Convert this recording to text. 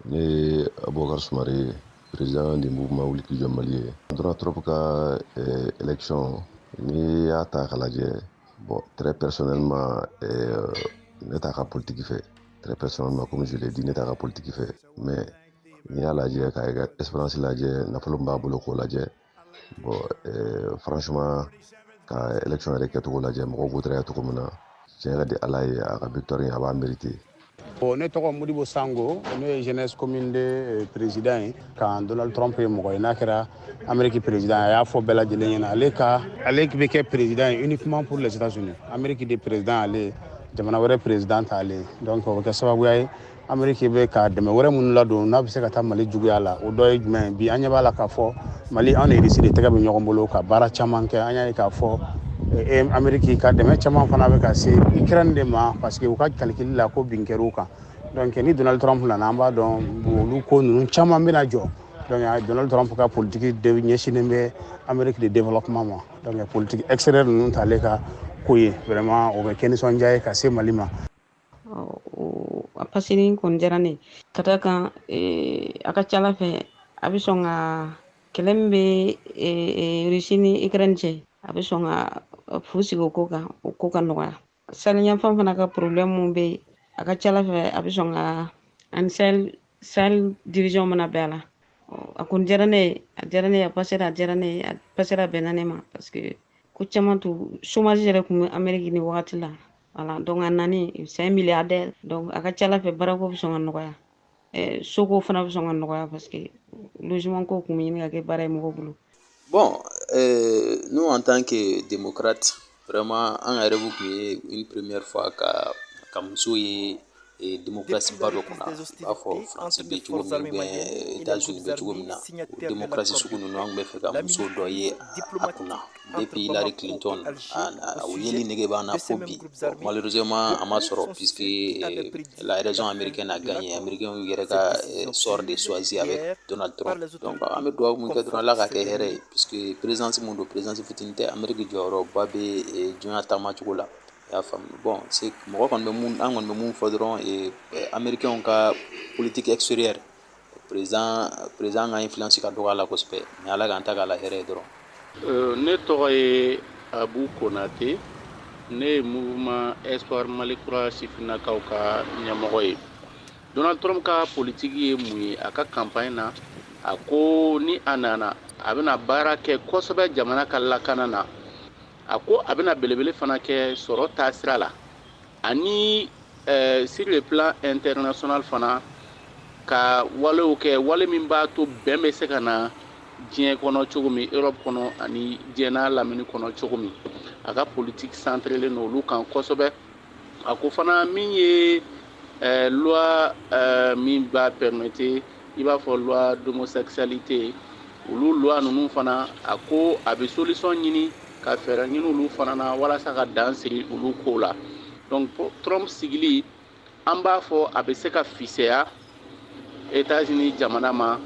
Ne ye Abubakar Sumare ye, président du mouvement Wuli k'i jɔ Mali ye. Donald Trump ka élection, n'i y'a ta k'a lajɛ, bon, très personnellement, ne t'a ka politique fɛ. Très personnellement, comme je l'ai dit, ne t'a ka politique fɛ, mais n'i y'a lajɛ k'a ka expérience lajɛ, nafolo min b'a bolo k'o lajɛ, bon, franchement, ka élection yɛrɛ kɛcogo lajɛ, mɔgɔw votera cogo min na, tiɲɛ ka di Ala ye, a ka victoire in, a b'a mérité. Bon, ne tɔgɔ Modibo Sango, ne ye jeunesse commune de président ye. Kan Donald Trump ye mɔgɔ ye, n'a kɛra Amérique président, a y'a fɔ bɛɛ lajɛlen ɲɛna, ale ka ale bɛ kɛ président ye uniquement pour les États-Unis. Amérique de président, ale jamana wɛrɛ président t'ale. Donc o bɛ kɛ sababuya ye, Amérique bɛ ka dɛmɛ wɛrɛ minnu ladon, n'a bɛ se ka taa Mali juguya la, o dɔ ye jumɛn ye? Bi an ɲɛ b'a la k'a fɔ Mali, anw ni Russie de tɛgɛ bɛ ɲɔgɔn bolo ka baara caman kɛ. An y'a ye k'a fɔ Amérique ka dɛmɛ caman fana bɛ ka se Ukraine de ma, parce que u ka calcul la ko bin kɛr'u kan. Donc ni Donald Trump nana, an b'a dɔn olu ko ninnu caman bɛna jɔ. Donc Donald Trump ka politique de ɲɛsinnen bɛ Amérique de développement ma. Donc politique extérieure ninnu t'ale ka ko ye. Vraiment, o bɛ kɛ nisɔndiya ye ka se Mali ma. A pasini kɔni diyara ne ye, ka da kan a ka ca ala fɛ, a bɛ sɔn ka kɛlɛ min bɛ Russie ni Ukraine cɛ, a bɛ sɔn ka fu sigi o ko kan, o ko ka nɔgɔya. Sahel yanfan fana ka problème mun bɛ yen, a ka ca ala fɛ, a bɛ sɔn ka ani Sahel dirigeant mana bɛn a la. A kɔni diyara ne ye, a diyara ne ye, a pasera, a diyara ne ye, a pasera, a bɛnna ne ma, parce que ko caman tu chômage yɛrɛ tun bɛ Amérique ni wagati la. Voilà, donc a nani, c'est un milliardaire, donc a ka ca ala fɛ, baarako bɛ sɔn ka nɔgɔya, soko fana bɛ sɔn ka nɔgɔya, parce que logement ko tun bɛ ɲini ka kɛ baara ye mɔgɔw bolo. Bon, nous, en tant que démocrates, vraiment, an yɛrɛ tun ye une première fois ka muso ye démocratie ba dɔ kunna, i b'a fɔ France bɛ cogo min ou bien États-Unis bɛ cogo min na, o démocratie sugu ninnu, an tun bɛ fɛ ka muso dɔ ye a kunna depuis Hillary Clinton. O yeli nege b'an na fo bi. Malheureusement, a ma sɔrɔ, puisque la raison américaine a gagné, américain yɛrɛ ka sort de choisi avec Donald Trump. Donc an bɛ dugawu mun kɛ dɔrɔn, Ala k'a kɛ hɛrɛ ye, puisque présidence mun don, présidence fitinin tɛ, Amérique jɔyɔrɔba bɛ diɲɛ taamacogo la, i y'a faamu. Bon, c'est mɔgɔ kɔni bɛ mun, an kɔni bɛ mun fɔ dɔrɔn, américain ka politique extérieure, président ka influence ka dɔgɔ a la kosɛbɛ, mais Ala k'an ta k'a la hɛrɛ ye dɔrɔn. Ne tɔgɔ ye Abu Konate, ne ye mouvement Espoir Mali Kura sifinnakaw ka ɲɛmɔgɔ ye. Donald Trump ka politiki ye mun ye? A ka campagne na, a ko ni a nana, a bɛna baara kɛ kosɛbɛ jamana ka lakana na. A ko a bɛna belebele fana kɛ sɔrɔ taasira la, ani sur le plan international fana, ka walew kɛ, wale min b'a to bɛn bɛ se ka na diɲɛ kɔnɔ cogo min, Europe kɔnɔ ani diɲɛ n'a lamini kɔnɔ cogo min. A ka politique centrélen don olu kan kosɛbɛ. A ko fana min ye loi min b'a permettre, i b'a fɔ loi d'homosexualité, olu loi ninnu fana, a ko a bɛ solution ɲini ka fɛɛrɛ ɲini olu fana na walasa ka dan sigi olu kow la. Donc Trump sigili, an b'a fɔ a bɛ se ka fisaya États-Unis jamana ma.